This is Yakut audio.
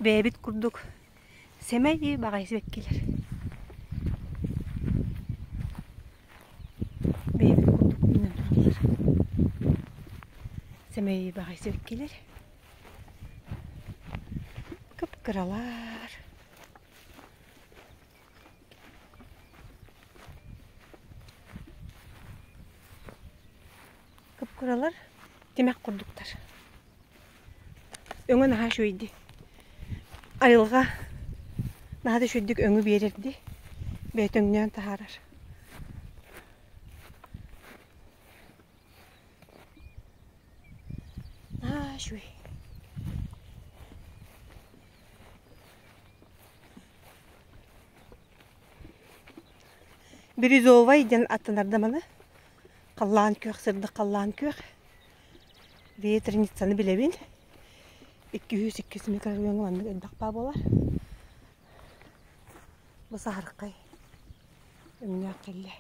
Бэйэбит курдук сэмэй баҕайы сибэккилэр. Бэйэбит курдук үүнэн тураллар. Сэмэй баҕайы сибэккилэр. Кып-кыралар. Кып-кыралар, тимэх курдуктар. Өҥө наһаа үчүгэйдик. Айылҕа наһаа да үчүгэйдик өҥү биэрэрдии бэйэтэ өҥнөөн таһаарар. Наһаа үчүгэй. Бирюзовай диэн аттанар да маны. Халлаан күөх, сырдык халлаан күөх. Ветреницаны билэбин. 202 микрорайоҥҥа маннык элбэх баа буолар. Бу саһархай өҥнөөх кэллэ.